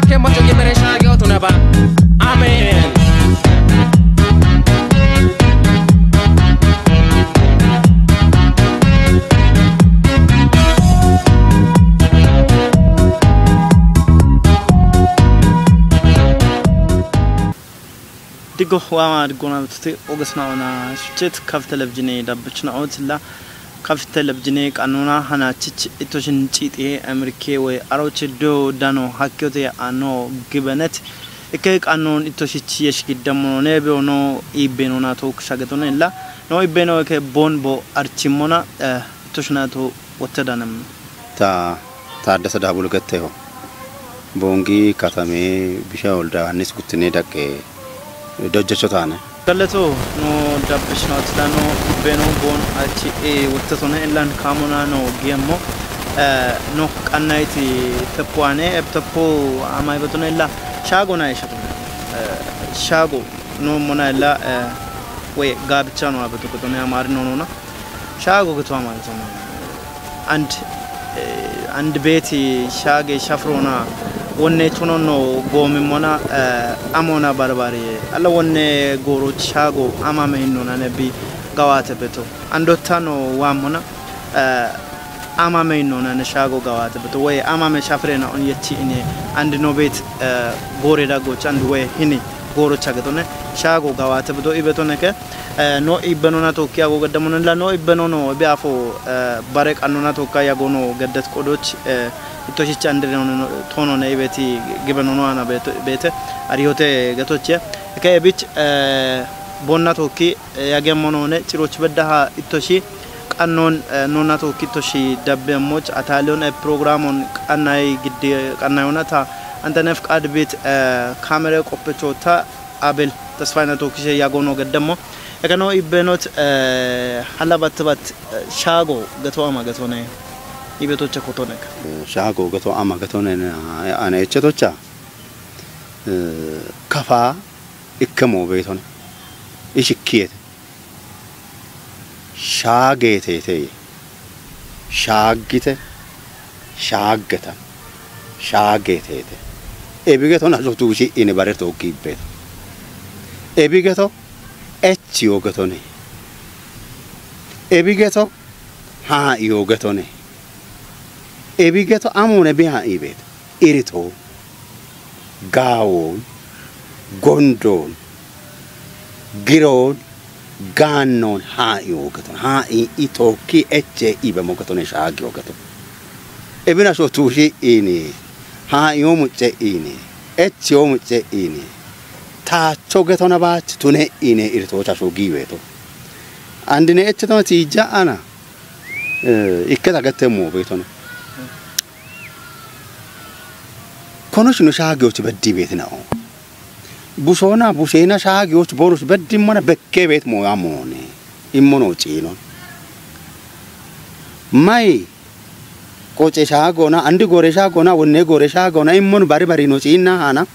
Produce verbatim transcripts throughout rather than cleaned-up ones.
Ke mocho gi bere shagyo tunaba. Amen. Digo wama digona tuti ogasna ona shuchet kaf televizine dabbachna otilla. Kaf televizine qanuna hanachich itoshin chiti emirke we aroche do dano hakyote ano gibenet. Ike qanon itoshich yesh giddammo ne be ono ibeno na tok shagetone la. No ibeno ke bon bo archimona, eh, itoshna to wotedanem. Ta Taaddasa Daabulu getteho. Boongi katame bisha wolda hannis guttine daqqe dojjacho taane. Galleto no dabbishno atidano beno bon achi e wottatone illan kamona no giemmo, eh, no qannayti teppo ane eb teppo amay betone illa shago na ishatone. Eh, shago no mona illa, eh, we gabicha no abetu kotone amari no nona. Shago geto amari tone. And, eh, and beti shage shafrona wonne chuno no gomi mona, eh, amona barbari. Alla wonne goro shago amame hinno na nebi gawate beto. Andottano wamona, eh, amame hinno na ne shago gawate beto. We amame shafrena on yechi ine and no bet, eh, gore da goch and we hini goro chagetone shago gawate beto ibeto neke. Eh, no ibbenona tokki ago gaddamono la no ibbenono biafo, eh, bare qannona tokka yagono gaddat qodoch, eh, ittoshich andrenono tono ne ibeti gibenono ana bete, bete ariyote gatoche. Ke ebich, eh, bonna tokki, eh, yagemono ne ciroch beddaha ittoshi qannon, eh, nona tokki ittoshi dabbe moch atalion e programon qannay gidde qannayona ta antanef qadbit, eh, kamere qoppecho ta Abel Tasfayna tokkishe yagono gaddammo. Ekano ibbenot, eh, halabatbat, eh, shago gato ama gatone. Ibetocha kotonek. Shago gato ama gatone na, ane echetocha. Eh, kafa ikkemo betone. Ishikiyete. Shaageeteete. Shaaggite. Shaaggetan. Shaageeteete. Ebigeto naso tuushi'ine bare tookkiibbeeto. Ebigeto echiyo getone. Ebigeto haa'iyo getone. Ebigeto amone bi haa'iibeeto. Irito. Gaawoon, gondoon, giroon, gaannoon haa'i hoogaton, haa'i itookki eche ibe mogaton eshaagi hoogaton. Ebina shotuu shi'ini, haa'i omucce'ini, echi omucce'ini, taacho getona baach tune'ine iritocha shogiiweeto. Andine eche tona tiija ana, eh, ikketa gette moobeetona. Kono shino shaagiyoch beddi beetina'o. Bushoona busheena shaagiyoch boonoch beddimmona bekke beet mooya moone. Immono ciinon. May qoce shaagona, andi gore shaagona, wonne gore shaagona, immon bari bari no ciinna hana.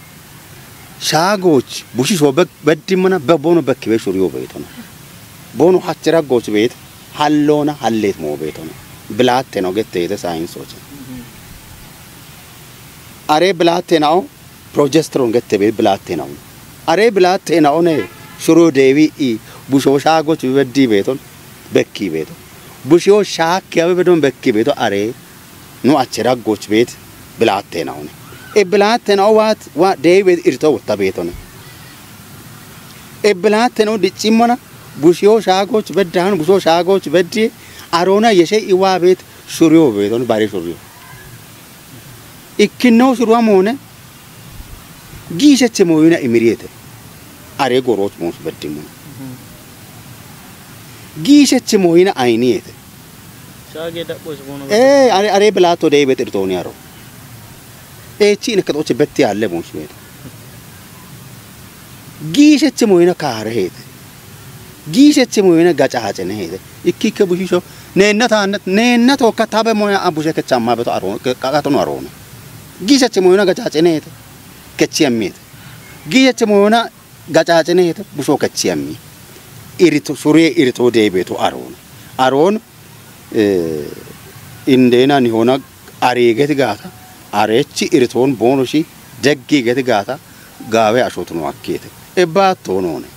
Shaagoch bushisho be-, beddimmona be-, boono bekke beet shuriyo beetona. Boono hachira goch beet, halloona halleet moo beetona. Bilaatte no getteete saayinsoche. Are bilaatte na'o, progesterone gette be bilaatte na'o. Are bilaatte na'o ne shuro deewi i busho shaagoch beddi beeton, bekki beeton. Busho shaakki abe bedon bekki beeto are no ache daggoch beet bilaatte na'o ne. E bilaatte na'o waat, wa deewi beet irto wotta beetone. E bilaatte na'o diccimmona busho shaagoch beddahan, busho shaagoch beddi aroona yeshe iwa beet shuriyo beeton, bare shuriyo. Ikkinno shuruwa moone, giisheche mooyina imiriyeete. Are goroch moos beddimmuna. Giisheche mooyina ayiniyeete. Shaage daqosh bono. Eh, are, are bilato de betirtoni aro. Echi ne katoche betti alle moos beeto. Giisheche mooyina kaare heete. Giisheche mooyina gacaacene heete. Ikki ikke bushisho. Neenna taanna, neenna tokka tabe moya abushe kechamma beto aro, ke-, kaqatono aroona. Giisheche mooyina gacaacene heete. Kechi ammiete. Giisheche mooyina gacaacene heete. Busho kechi ammi. Irito, suriye irito deebeeto aroona. Aroon, eh, indeena nihoona areegeti gaata. Areechi iritoon boonoshi Deggi geti gaata gaawe ashootino akkiite. Ebbaatto noone.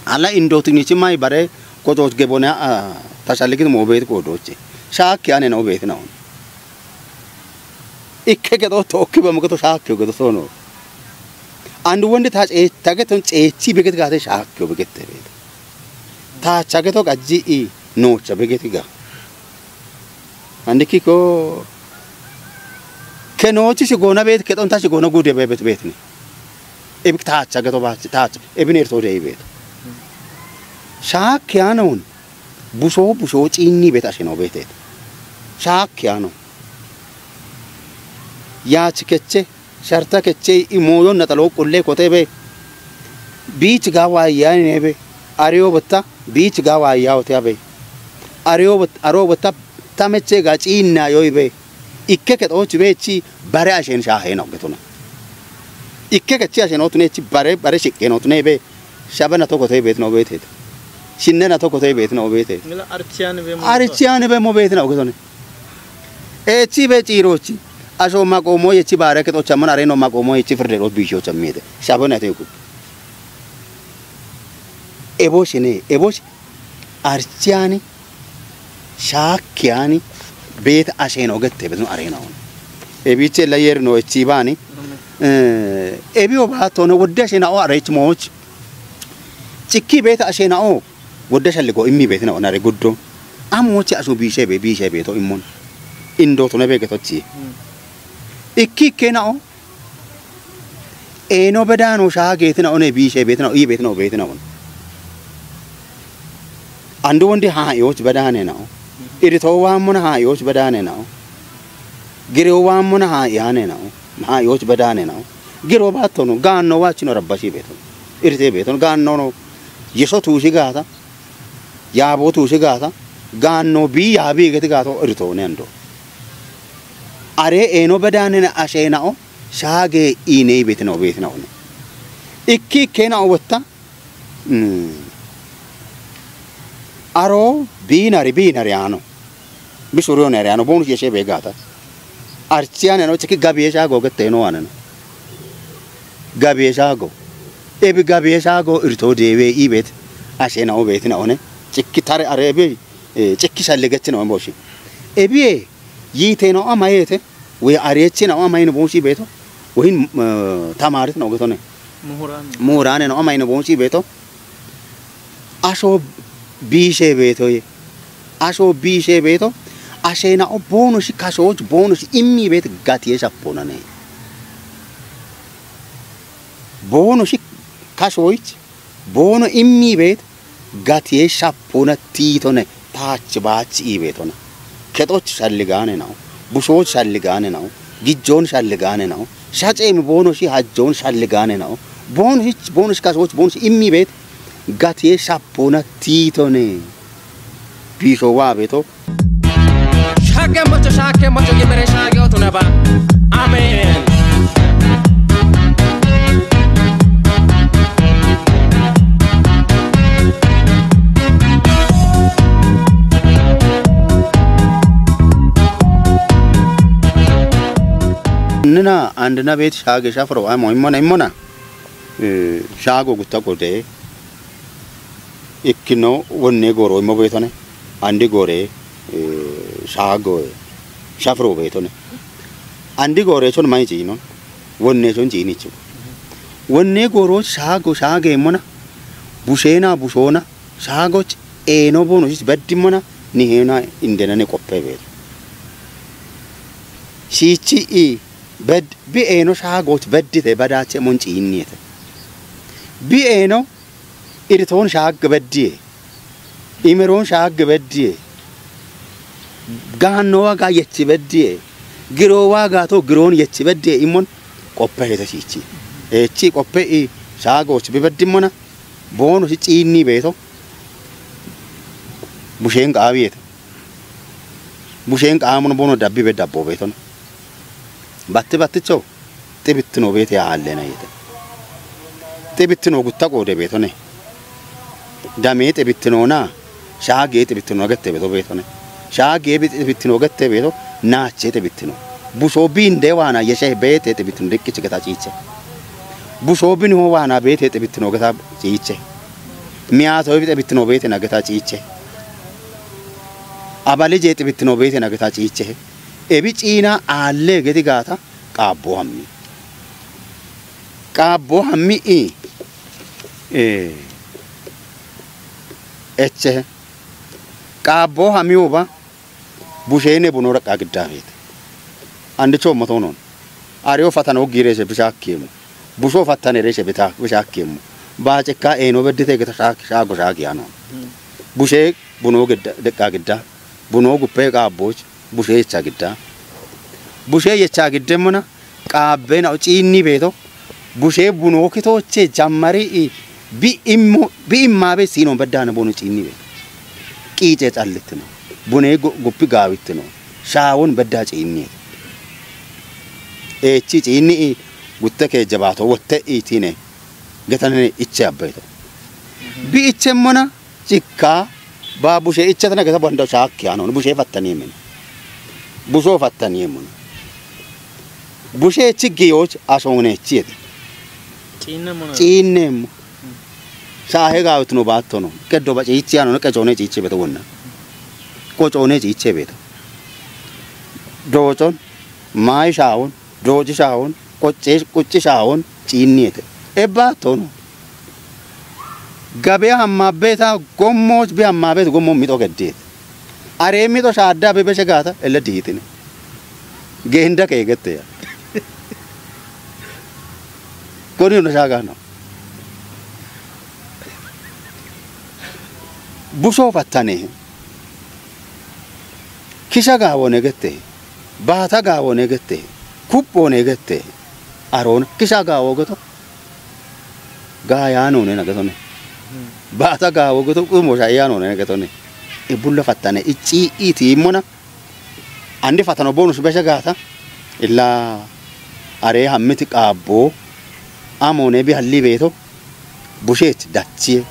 Alla indootinnichi mayi bare kocoot gebone a tashalligit moobeet qoodooche. Shaakki ane noo beeti naone. Ikke gedo tookki bamo gedo shaakkiyo gedo soono. Andu wondi ta cee-, ta geton ceechi begeti gaate shaakkiyo begette beete. Taacha geto qajji i noocha begeti ga. Andikki ko ke noochi shigoona beet, ke xonta shigoona guude be-, beet, beetni. Ebik taacha geto baachi, taacha. Ebin erto dey beet. Shaakki anoon. Busoo, busoo ciinni beet ashe noo beeteet. Shaakki anoon. Yaach keche, sharta keche, i mooyon naxaloo qulle kote be. Biich ga waayyaane be. Ariyo botta, biich ga waayyaa hote be. Ariyo bot-, aro botta, ta meche ga ciinna yoy be. Ikke kexooch beechi bare ashen shaahe no getona. Ikke kechi ashen otune chi bare, bare shiqqe no tune be. Shabe na to kote beet no beeteet. Shinne na to kote beet no beeteet. Ngila archiyan be mo. Archiyan be mo beet no getone. Echi be ciirochi. Asho maqoomo yechi bare kexoocha man are no maqoomo yechi firde ro bisho chammiete. Shabe na te ku. Ebo shine, ebo sh-, archiani, shaakkiani, beet ashen ogette betun are no. Ebiche la yer no echi bani. Eh, ebi o ba to no wodde ashen o are chmoch. Cikki beet ashen o. Wodde shalligo immi beetina onare guddo. Amoche asu biishe be, biishe beeto immon. Indo tone be getochi. Mm. Ikki ikkena o. Eeno bedaano shaageetina one biishe beetina o, ii beetina o, beetina on. Andu wondi haa'iyoch bedaane na o. Irito waammona haa'iyoch bedaane na o. Giriyo waammona haa'iyaane na o. Haa'iyoch bedaane na o. Giro baattono, gaanno waachino rabbashi beetono. Irite beetono, gaannono. Yeso tuushi gaata. Yaabo tuushi gaata. Gaanno bii yaabi geti gaato iritoone ando. Are eeno bedaanena asheenao, shaage iinei beetino, beetinaone. Ikki ikkeenao wotta, mm, aro biinari, biinari aano. Bisuriyo ne are aano, boonu sheshe be gaata. Archiyaane no chiki gabiye shaago gette no anana. Gabiye shaago. Ebi gabiye shaago irito dewe ibet. Asheenao beetinaone. Chiki tare are ebi, eh, chiki shalle gechino boshi. Ebi e, yiite no amayete. Woy areechi no amayino boonshi beeto. Woy, eh, tamaarit no getone. Muhuraane. Muhuraane no amayino boonshi beeto. Asho biishe beetoye. Asho biishe beeto. Asheenao boonoshi kashooch boonoshi immi beet gatiye shapponane. Boonoshi kashooch boono immi beet gatiye shappona tiitone taach baach ii beetona. Kexoch shalligaane nao. Bushooch shalligaane nao. Gijjoon shalligaane nao. Shaceemi boonoshi hajjoon shalligaane nao. Boonoshi, boonoshi kashooch boonoshi immi beet gatiye shappona tiitone. Biisho waa beeto. Shaakkeemmocho, shaakkeemmocho, gibire shaage otunaba. Amen. Nina andina beet shaage shafro amo immona, immona. Eh, shaago gutta qode. Ikkino wonne gooro immo beetone. Andi goore, eh, shaago, eh, shafro beetone. Andi goore chon mayi ciino. Wonne chon ciinichu. Wonne gooro shaago shaageemmona. Busheena bushoona. Shaagoch eeno boonoshich beddimmona. Niheena indena ne qoppe beeto. Shiichi i bed-, bi eeno shaagoch beddite badaache mon ciinniete. Bi eeno iritoon shaagge beddiye. Imeroon shaagge beddiye. Gaanno waaga yechi beddiye. Giroo waaga to giroon yechi beddiye immon qoppe hete shiichi. Echi qoppe i shaagoch bi beddimmona. Boonoshi ciinni beeto. Busheen qaawiyete. Busheen qaamono boono dabbi be dabbo beetona. Batti batticho xibittino beete aalleena yete. Xibittino gutta qoode beetone. Damee xibittinona, shaagee xibittinona gette beeto beetone. Shaagee bi-, xibittino gette beeto, naachee xibittino. Busoo biinde waana yeshe beete xibittino deqqichi geta ciiche. Busoo biniho waana beete xibittino geta ciiche. Miyaato bi xibittino beete na geta ciiche. Abali je xibittino beete na geta ciiche. Ebi ciina aalle geti gaata qaabbo hammi. Qaabbo hammi i. Eh. Eche. Qaabbo hammi uba. Busheene buno raqqa giddaafeeti. Andicho moto non. Ariyo fatano giireeshe bishaakkeemmo. Busho fattanereeshe bita-, bishaakkeemmo. Baacekka eeno beddite gita shaak-, shaago shaagi yaano. Bushee buno gidda, deqqa gidda. Buno guppe qaabbooch. Bushee yecha gidda. Bushee yecha giddemmona qaabbe na ciinni beeto. Bushe buno kitooche jammari i bi immo, bi immabe sino beddana bono ciinni be. Qiice callittino. Bune gu-, guppi gaawittino. Shaawon bedda ciinni. Eechi ciinni i gutte ke jabaato wotte itine. Getanene iche abbeeto. Bi ichemmona Cikka ba bushe ichchatana geta banda shaakki anon bushe fattaniyemin. Busho fattaniyemin. Bushe chiggiyoch ashongnechiyete. Ciinne mona. Ciinnemmo. Shaahe gaawitino baattono. Qeddo ba ciichi anon qecoone ciiche beto wonna. Qocoone ciiche beto. Doocon, maayi shaawon, dooci shaawon, qocce-, qucci shaawon ciinniyete. Ebbaattono. Gabe hammaabbeeta gommo bi hammaabeeta gommo mixo geddeeti. Aree mixo shaadda be beshe gaata elle diitine. Geenda keegetteya. Kuni no shaagano. Busho fattane. Kisha gaawone gette. Baata gaawone gette. Kubbone gette. Aroona kisha gaawo geto. Ga yaanone na getone. Baata gaawo geto qumo sha yaanone na getone. Ibulla fattane icci itiimmona. Andi fatano bonus beshe gaata. Illa are hammiti qaabbo. Amone bi halli beeto. Busheet dachiye.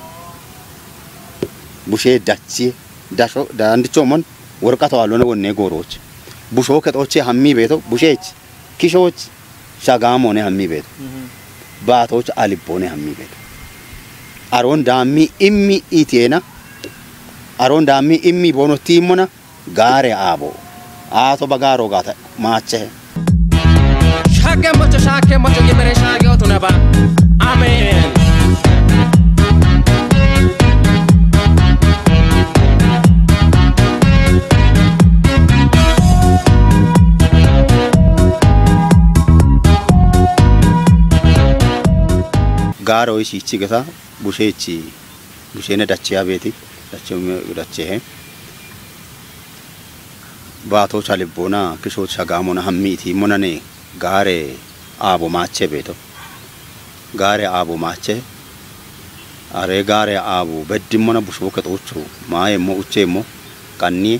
Busheet dachiye. Dasho, dandicho mon worqa tawalone wonne gooroch. Busho kexoche hammi beeto. Busheet. Kishoch shagaamone hammi beeto. Baatoch alibbone hammi beeto. Aroon daammi immi itiyeena. Aroon daammi immi bono tiimmona gaare aabo. Aato bagaaro gaata maache. Shaakke mocho, shaakke mocho, gimere shaage otunaba. Amen. Gaaro isi ichi geta busheechi, busheene dachiya beeti, dachiya dachehe. Baatoocha libboona, kishoot shagaamona hammi itiimmonane gaare aabo maache beeto. Gaare aabo maache. Are gaare aabo beddimmona busho kexoocho maayemmo ucheemmo qanniye.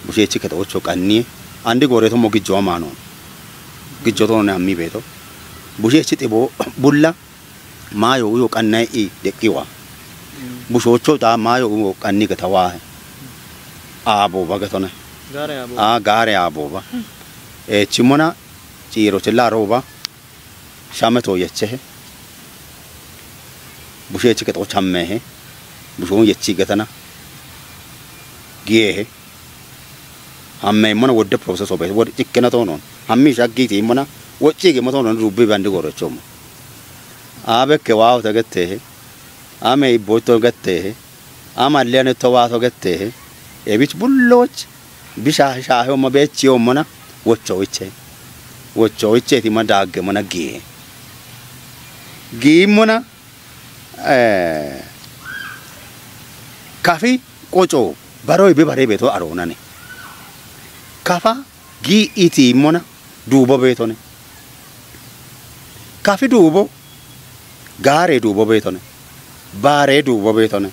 Busheechi kexoocho qanniye. Andi gooreetommo gijjo amaanoon. Gijjo toone hammi beeto. Busheechi xibo bulla maayo uyo qannayi i deqqiwa. Bushoocho xaa maayo uyo qanni getawa. Aabo bagetone. Gaare aabo. Aa, gaare aabo ba. Eechimmona ciiro chilla rooba. Shame to yechehe. Busheechi kexo chammehe. Bushoon yechi getana. Giyehe. Hammeemmona wodde process obe. Wod cikkena toonon. Hammi shaggi tiimmona. Wocci gemo toonon rubbi bandi gorochomo. Abekke waaw tegettehe. Ame ibboito gettehe. Ama lene towaato gettehe. Ebich bulloch. Bisha shahe omma bechi ommona. Wocho iche. Wocho iche tima dagge mona giye. Giimmona. Eh, kafi qoco baroy be bare beto aroonane. Kafa gi itiimmona duubo beetone. Kafi duubo gaare duubo beetone. Baare duubo beetone.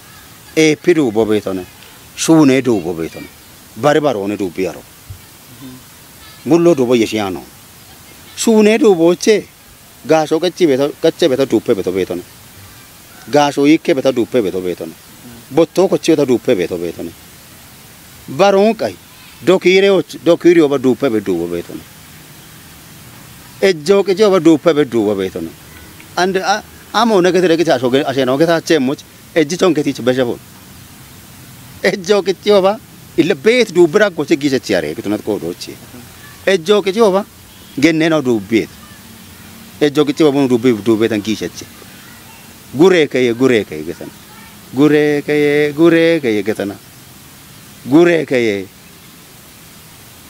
Eeppi duubo beetone. Shuune duubo beetone. Bari baroone duubi aro. Mullo duubo yeshiyaano. Shuune duubo che Gaasho qecci beto, qecce beto duuppe beto beetone. Gaasho yikke beto duuppe beto beetone. Botto kochi beto duuppe beto beetone. Baron qai. Dokiire och, dokiire oba duuppe be duubo beetone. Ejjoo qiciyoba duuppe be duuba beetono. And a-, amo ne gete regite asho ge-, ashe no geta chemuch, ejji chon geti che beja bon. Ejjoo qiciyoba ille beet duubbira goche giche chiare, gitunat ko dochi. Ejjoo qiciyoba genne no duubbiet. Ejjoo qiciyoba bunu duubbi, duubbetan giche che. Gure keye, gure keye getana. Gure keye, gure keye getana. Gure keye.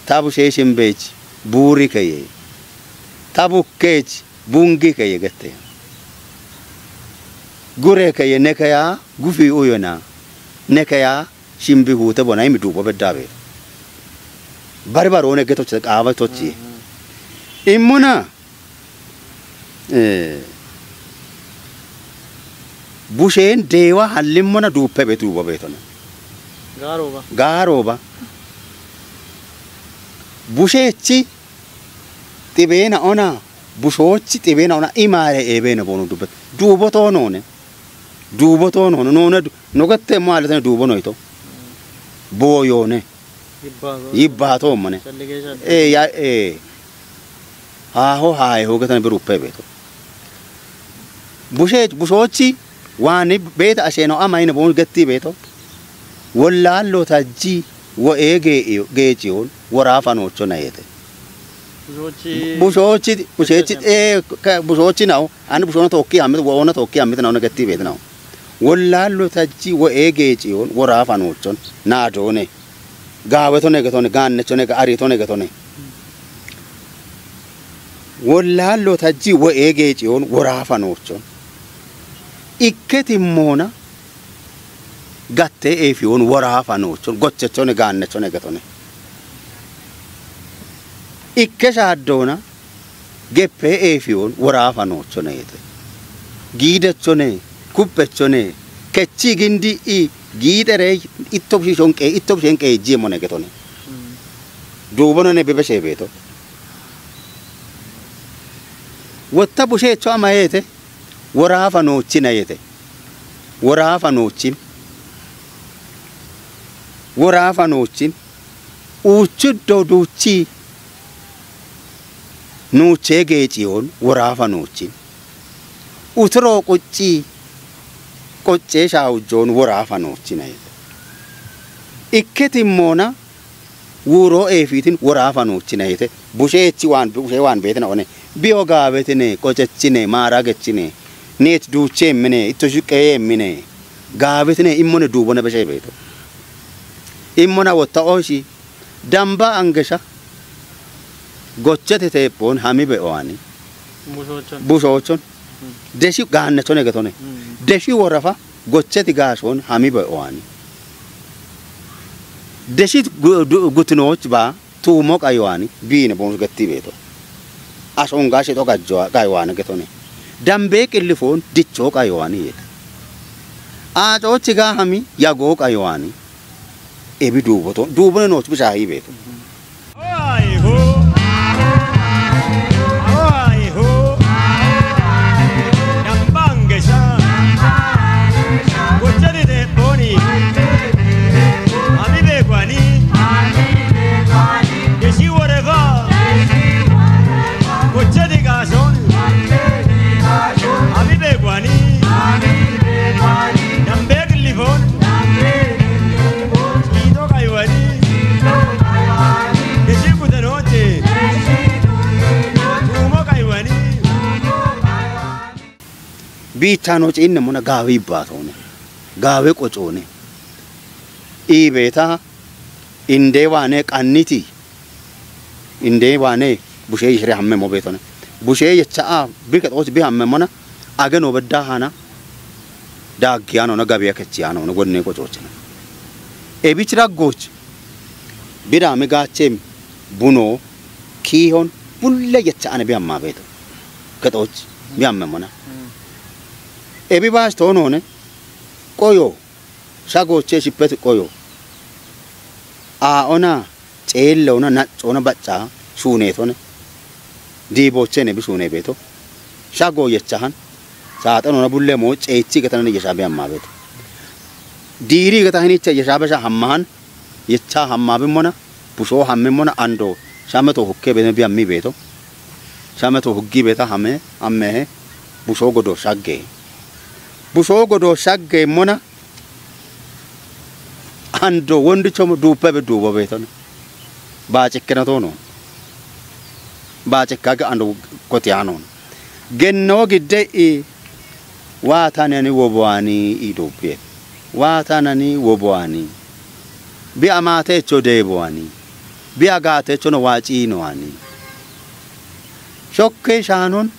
Tabu sheshin bech, buri keye. Tabu kech, bungi keye gete. Gure keye nekeya, gufi uyona. Nekeya, shimbi hute bona imi dubo beddabe. Bari barone geto che qaava tochi. Immuna, eh, bushen deewa hallimmona duuppe be duubo beetona. Gaaroba. Gaaroba. Bushechi xibena ona, bushochi xibena ona, imare ebene bonu dubet. Duubo to none. Duubo to none. None du-, no gatte mo aletene duubo noito. Boyone. Yibbato. Yibbato mone. Shallige shallige. Eh, ya, eh. Haho hae ho gattane beruppe beto. Bushe, bushochi wani beta asheno ama ine bon gatti beto. Wollallo tajji wo ege iyo, gechiyon, worafa nocho na yete. Bushochi. Bushochi, bushechi, eh, ka-, bushochi nao. Ani bushona tokki amit, wona tokki amit nao na gatti beto nao. Wollallo tajji wo ege chiyon, worafa nochon. Na done. Gaawetone getone, gaannechone ga-, ariitone getone. Wollaallo tajji wo'ee geeciyoon woraafa noochon. Ikke timmoona gattee eefiyoon woraafa noochon, gochechone, gaannechone getone. Ikke shaaddoona geppee eefiyoon woraafa noochone yete. Giidechone, kuphechone, kechi gindi i giidere itto bishishon qee-, itto bishen qeejjie mone getone. Mm. Duubonone bebeshe beeto. Wotta busheecho ama yete, woraafa noochina yete. Woraafa noochin. Woraafa noochin. Uuchu do duuchi nuuchee geeciyoon woraafa noochin. Uturo qucci qoccee shaawujjoon woraafa noochin ayete. Ikke timmoona wuuroo eefiitin woraafa noochin ayete. Busheechi waan, bushee waan beetina one. Biyo gaabetine, qocechine, maaragechine, neech duuchee mine, itto shuqqee mine, gaabetine, immone duubone beshee beeto. Immona wotta ooshi, damba angesha, gochete teephoon hami be'oani. Bushoochon. Bushoochon. Mm. Deshi gaannechone getone. Mm. Deshi worafa, gocheti gaashoon hami be'oani. Deshi gu-, du-, gutinooch baa, tuumo qayowaani biine bonus gatti beeto. Ashonga shexo gajjowa qayowaani getone. Dambee qillifoon dichoo qayowaani yeete. Aacoochi gaa hami yagoo qayowaani. Ebi duuboto, duubone nooch bishaahii beeto. Biittaano ciinne mona gaawe yibbaatoone, gaawe qocoone. Iibeeta indee waane qanniti, indee waane bushee yishire hamme mo beetone. Bushee yecha'a bi kexooti bi hamme mona, age noo beddaa haana, daaggiyaanoona, gabiya kechiyaanoona, wonne qocoochina. Ebich raggooch, bidaami gaachee, bunoo, kiihon, bulle yecha'ane bi hammaa beeto. Kexooch, bi hamme mona. Mm. Ebi baach toonoone, qoyo, shagoochee shippeti qoyo. Aa'ona, ceelloona, naccoona, bacca, shuuneetone. Diiboochene bi shuunee beeto. Shagoo yechahan. Saaxanoona bulle moo ceechi getanane yesha bi hammaa beeto. Diiri geta hinicha yesha besha hammahan. Yecha hammaa bimmona. Bushoo hammimmona ando. Shameto hukke beeto bi hammi beeto. Shameto huggi beeta hame, amehe, busoo godoo shagge. Busoo godoo shagge mona, ando wondicho duupe be duubo beetone. Baacikkena toono. Baacikka ga ando kotiyaanoon. Genno gidde i, waatanani woboani i duupe. Waatanani woboani. Bi amaatecho deeboani. Bi agaatecho no waaciinoani. Shokke shaanon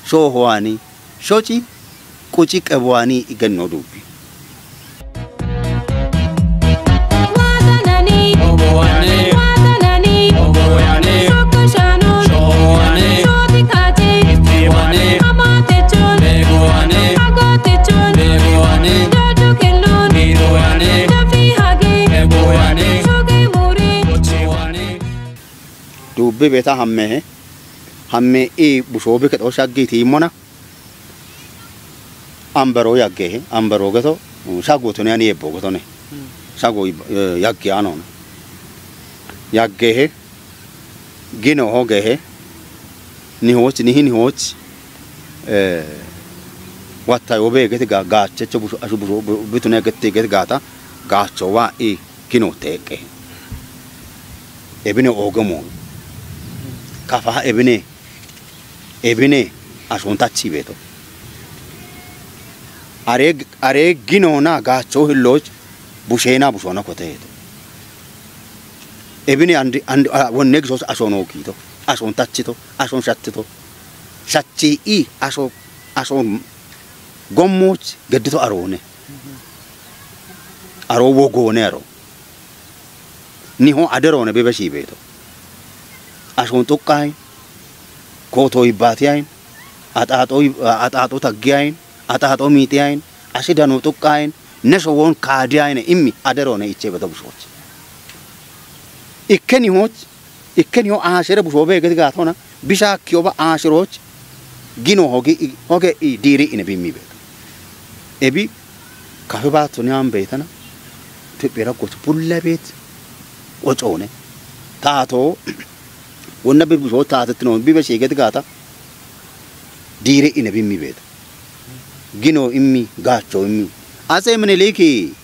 shoohoani. Shoci quci qeboani i genno duubi. Duubi beeta hammehe, hamme i busoobi kexoo shaggiiti immona. Ambaro yaggehe, ambaro geto, shago tone ani yebbo getone. Shago yagge anon. Yaggehe, gino hogehe, nihoch, nihi nihoch, wattayo be geti ga, gachecho busho, ashu busho, bitune geti geti gata, gacho wa i, gino teqe. Ebine oge mo. Kafa ebine, ebine ashon tachi beeto. Are, are ginona gacho hilloch, bushena bushona koteeto. Ebine andi, andi, wonne gisos ashon ogiito, ashon tachito, ashon shattito. Shachi i, asho, ashon gommoch geddito aroone. Aro wogoone aro. Niho aderoone bibe shiibeeto. Ashon xuqqayin, kooto ibbaatiyayin, axaaxo ib-, axaaxo taggiyayin, axaaxo miixiyayin, ashi dano xuqqayin, ne showon kaadiyayin immi aderoone icheebeeto bushoch. Ikke nihoch, ikke niho aashere bushoo beegeti gaatona, bishaakkiyoba aasheroch, gino hogi, hoge i diiri ine bimmi beeto. Ebi kafe baatto ne an beetana, Itophiya raggoch bulla beet, qocoone. Taato, wonna bir bushoo taatettino, bibe shiigeeti gaata, diiri ine bimmi beeto. Gino immi, gaacho immi. Atse Miniliki,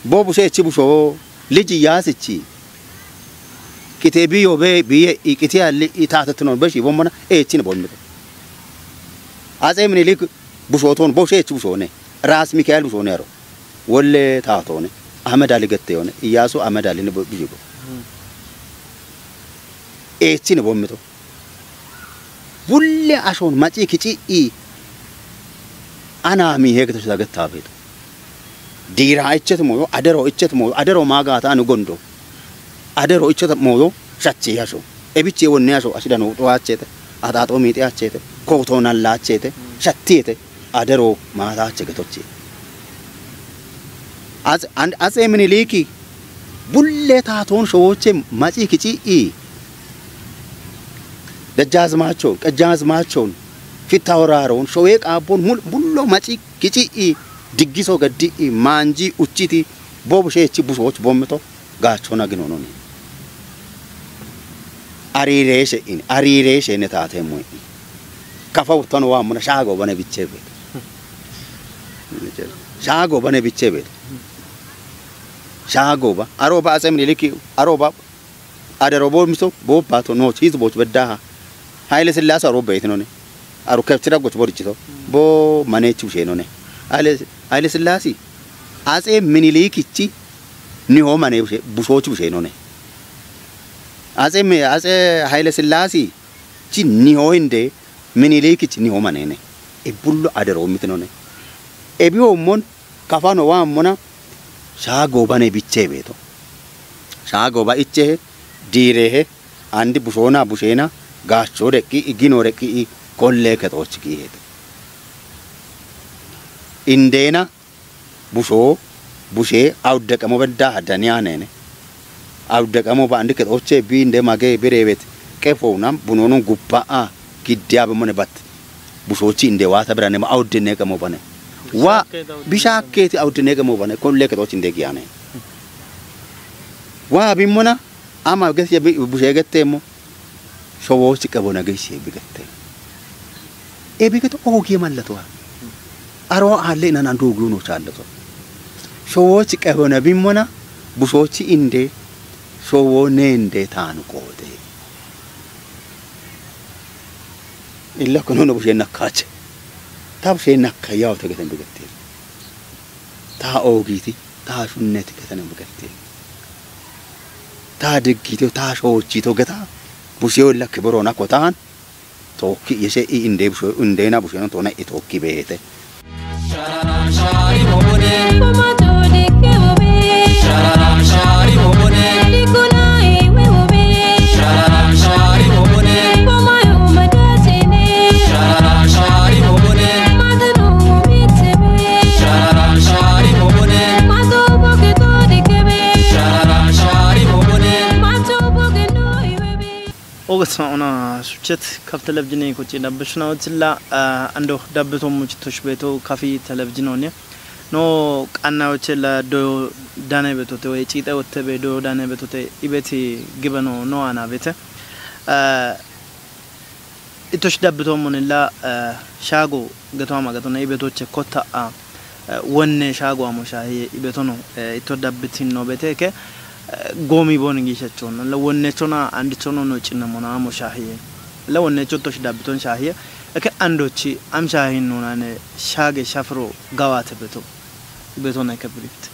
bo bushe echi busho, liji yaasichi. Qite biyo be, biye, i qite alli, i taatettino be shiibommona, echine bommito. Atse Minilik bushoton, bo bushe echi bushone. Raas Mikael bushone aro. Wolle taatone. Ahmed Ali getteyone. Iyasu Ahmed Ali ne bo-, bishibo. Echine bommito. Bulle ashon maci kici i anami hegete shita gettabeto. Diira ichet moyo, adero ichet moyo, adero magata anu gondo. Adero ichet moyo, shachi asho. Ebiche wonne asho, ashida no to achete, atato miti achete, koto nalla achete, shattiete, adero mata ache getoche. As, and, Atse Miniliki, bulle taaton showoche maci kici i. Dejjazmachon, Qejjazmachon, Fitta Horaron, Showe Qaabbon, mul-, bullo maci kici i, diggiso geddi i, maanji uchiti, bo bushe echi bushoch bommito, gaachona ginononi. Ariireeshe in, ariireeshe ne taate moy. Kafa uttano wa muna shaago bane bichebe. Shaago bane bichebe. Shaago ba. Aro ba Atse Miniliki, aro ba. Adero bo miso, bo bato no, hiz boch beddaha. Haile Sillaase aro beetinone. Aro kefchira goch borichito. Bo manechi ushenone. Haile, Haile Sillaase. Atse Minilik ichi niho mane bushe-, bushochi bushenone. Atse me-, Atse Haile Sillaase chi niho inde Minilik ichi niho manene. E bullo adero mitinone. E bi omon kafano wa mona shaago bane biche beeto. Shaago ba iche diirehe andi bushona bushena gaacho deqqi i gino deqqi i kolle kexoch giihete. Indena busho bushe awde qamo bedda haddani anene. Awde qamo ba andi kexoche bi inde mage birebet qefouna bunonon gubba a giddiya be mone bat. Bushochi inde wata birane ma awde ne qamo bane. Wa bishakketi awde ne qamo bane kolle kexoch inde giyane. Wa bimmona ama gesiya bi-, bushe gettemo. Showoochi qebona geeshshi bigette. E bigette oogiye mallatoha. Aroo aalle inana duugiyu no chaalloto. Showoochi qebona bimmona, bushoochi inde, showoo ne inde taanu qooxe. Illa kono no bushe nakkaache. Ta bushe nakka yawo tegeten bigette. Ta oogiti, ta shunneti geten bigette. Ta diggiti, ta shoochito geta. Bushe illa kiborona kotaan. Tookki yeshe i inde bushe, indena bushe no tona i tookki beete. Ogasma ona suchet kaf televizhine kuchi dabbishna otilla, eh, ando dabbito muchitosh beto kafi televizhine. No qannayochella do dane betote we chite otte be do dane betote ibeti gibano no ana bete. Eh, itosh dabbito munilla, eh, shago gato ama gato na ibetoche kotta a, eh, wonne shago amo shahiye ibetono, eh, ito dabbitin no beteke, eh, gomi boni gishachon. La wonne chona andi chono no chinna mona amo shahiye. La wonne chotosh dabbiton shahiye. Eke andochi am shahin nunane shage shafro gawate beto. Ibetona ke brift.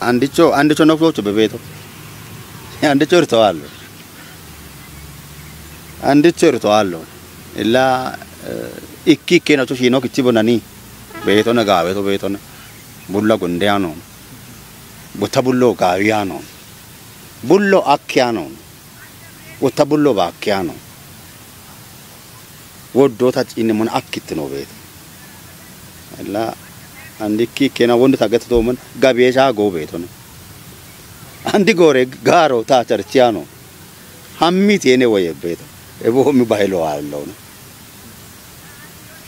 Andicho, andicho no flocho bebeto. Andicho rito allo. Andicho rito allo. Illa, eh, ikki ikkena cho shino kichi bonani. Beetona gaaweto beetona. Bulla gonde anon. Butta bullo gaawi anon. Bullo akki anon. Wotta bullo baakki anon. Woddo ta ciinne mon akkittino beeto. Illa andikki ikkena wondi ta getto mon gabiesha go beetona. Andi gore gaaro ta charchiano. Hammi tiene woye beeto. Ebo mi baylo allo.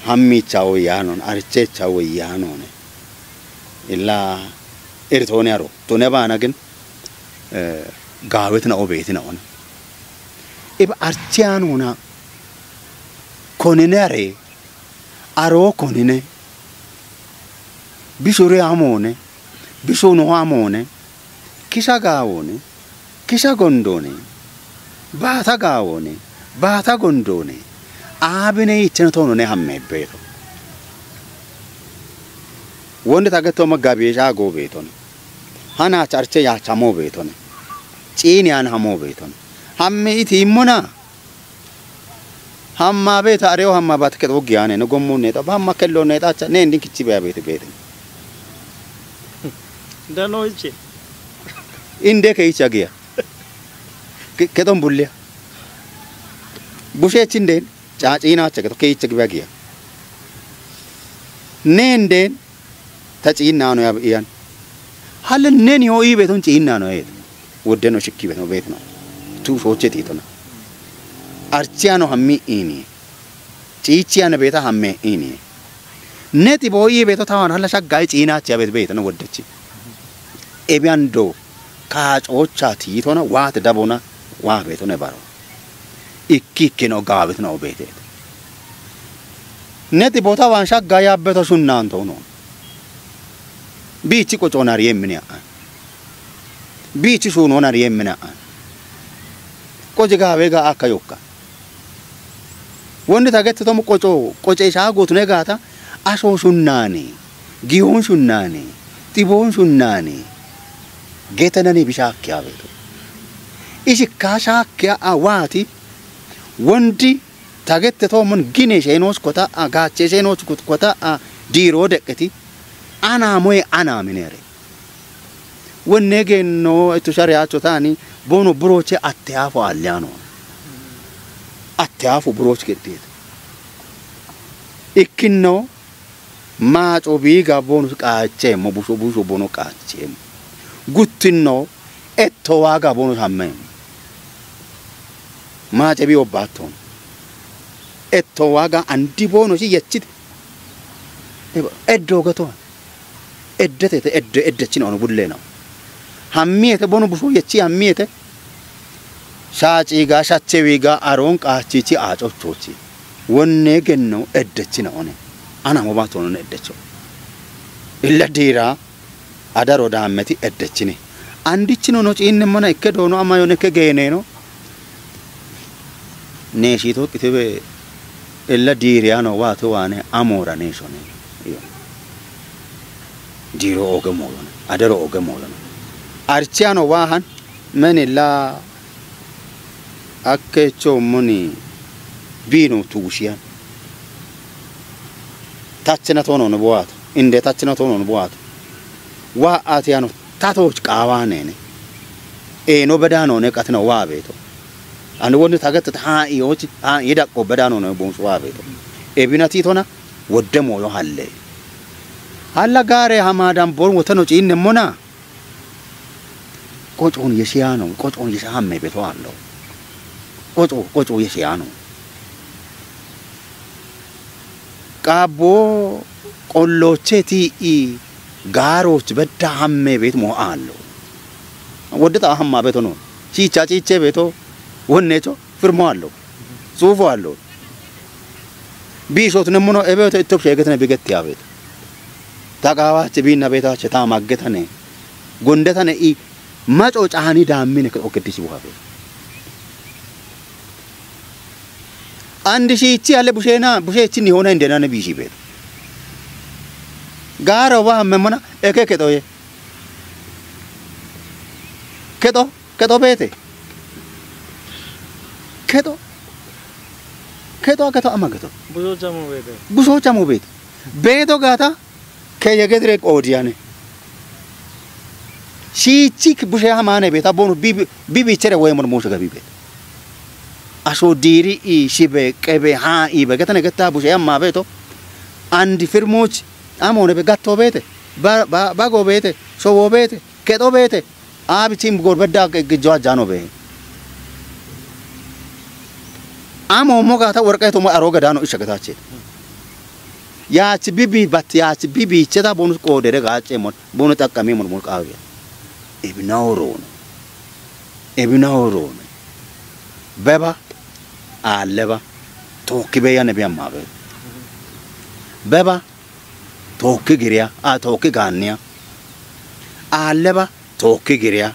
Hammi chawo yanon, arche chawo yanone. Illa ertone aro. Tone bana gin, eh, gaawet na obeeti na ona. Eba archiano na konene are, aro konene, bishure amone, bishuno amone, kisha gaawone, kisha gondone, baata gaawone, baata gondone, aabine icheno toonone hamme beeto. Wonde tagetto ma gabiesha go beetone. Hana charche ya chamo beetone. Ciini an hamo beetone. Hamme iti immona. Hamma beeta areo hamma bat kedo giane no gommo neta. Hamma kello neta cha ne ndin kichi be beete beete. Dano iche. Inde ke icha giya. Ke, kedon bulle. Bushe chinden, cha ciina cha kedo ke icha giya giya. Nenden, ta ciinnano ya iyan. Halle neni ho i beton ciinnano e. Wodde no shikki beton beton. Tu shoche titona. Archiano hammi ini. Ciichiana beta hamme ini. Neti bo i beto tawan halla shaggai ciina cha bet beton woddechi. Ebiando ka chocha titona wat dabona wa betone baro. Ikki ikkino gaawitino beeteet. Neti bota wan shagga yabbeto sunnanto uno. Biichi qoconar yemmine a'an. Biichi suunonar yemmine a'an. Qoje gaawe ga akka yokka. Wonde tagetto tomu qoco, qoce shaa gotune gaata, asho sunnani, giyon sunnani, xibon sunnani, getenani bi shaakkiya beeto. Isikka shaakkiya a waati, wondi tagette to mon gine sheenos kota a, gaache sheenos kot-, kota a, diiro deqqeti, ana moye ana minere. Wonne genno etu shari'acho taani, bono buroche atte afu alliyano. Atte afu buroch geddeet. Ikkinno, maaco biiga bonus qaachemmo, busho busho bono qaachemmo. Guttinno etto waaga bonus hammemmo. Maace bi obbaattoon. Etto waaga andi bonus yechite. Eba, eddo gato. Eddete te, edde, edde chino ono bulle no. Hammiyete bono busho yechi hammiyete. Shaaciiga, shachewiga, aroon qaachichi aacochochi. Wonne genno eddechina one. Ana mo bato non eddecho. Illa diira adaro daammeti eddechine. Andichino no ciinne mana ikke doono amayo nekke geeneeno. Neeshito qitibe illa diiriyano waato waane amoora neeshone. Iyo. Diiro oge moolone. Adaro oge moolone. Archiyano waahan menilla akkecho muni biino tuushiyan. Tachina tono no buwato. Inde tachina tono no buwato. Wa atiyano tatoch qaawanene. Eeno bedanone qatina wa beeto. Ani wonni taget ta haa iyochi haa idaqo bedanone bonsu wa beeto. Ebina titona wodde moyo halle. Halla gaare hamadan bon wotano ciinne mona. Qocoon yeshiyaano, qocoon yeshahamme beto allo. Qoco, qoco yeshiyaano. Qaabbo qolloche ti'i gaaroch bedda hamme beet mo allo. Wodde ta hamma beto no. Chicha chiche beto wonnecho firmo allo. Suufo allo. Biishoot nemmono ebeeto ittop sheegetene bigetti abeet. Ta qaawache biinna beetache ta maggetane. Gondetane i maco caani daammine ke okkedi sibu abeet. Andi shiichi alle busheena, busheechinni hoona indenane biishi beet. Gaaro wa memmona eke kexoye. Kexo, kexo beete. Kexo. Kexo, kexo ama kexo. Buzo chamo beete. Buzo chamo beete. Beeto gaata, keye gedire qoodiyane. Shiichi bushe hamane beeta, bonu bibi, bibi chere woye mon muushe gabi beeta. Asho diiri i shibe, qebe, haa i be getane getta bushe amma beeto. Andi firmuch, amone be gatto beete. Ba, ba, bago beete, sowo beete, kexo beete. Abi tim gorbedda gejjo ajjano be. Amo mo gata worqe to mo aro gadano isha gatache. Yaach bibi bat yaach bibi cheta bonus qodere gache mon, bonus taqqami mon, mon qawe. Ebina orono. Ebina orono. Beba, alleba, tookki beya ne biyamma be. Beba, tookki giriya, a tookki gaanniya. Alleba, tookki giriya.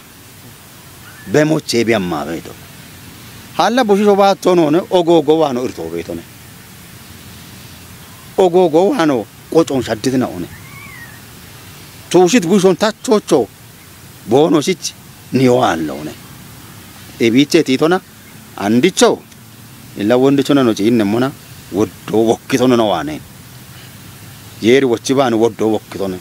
Be moche biyamma beeto. Halla bushisho baatto noone, ogo ogo waano irto beetone. Ogo ogo waano qocoon shadditina one. Tuushit bushon tachocho, boono shich niyo allone. Ebiche titona, andicho, illa wondicho nano ciinne mona, woddo wokkitono no waane. Yeeri wochi baani woddo wokkitone.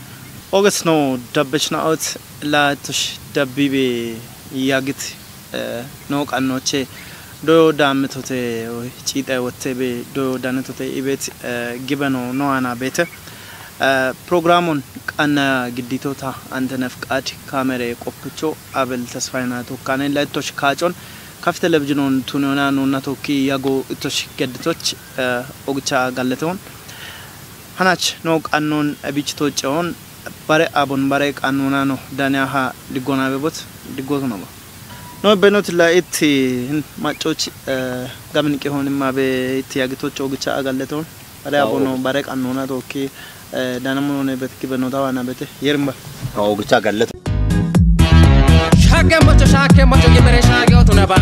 Oges no dabbechna ot la tush dabbibe yagit, eh, no qannoche doyo daammitote ciixe wotte be doyo danetote ibet, eh, gibe no no ana beete. Eh, programon qanna gidditota Antenef Qaad, kamere qoppicho Abel Tesfayna tokkane la ittosh kaacon kaf televizinon tuniyona nuna tokki yago ittosh gedditoch, eh, ogicha galleton. Hanach no qannon ebichito ceon bare abon bare qannona no daniya ha diggona bebot diggoto no ba. No benot la itti hin macoch, eh, gabin qihon imma be itti yagitoch ogicha agalleton. Bare abono bare qannona tokki, eh, dana munone bet gibe no dawana bete. Yerimba. Ogicha galleto. Shake mocho, shake mocho, gibere shage otunaba.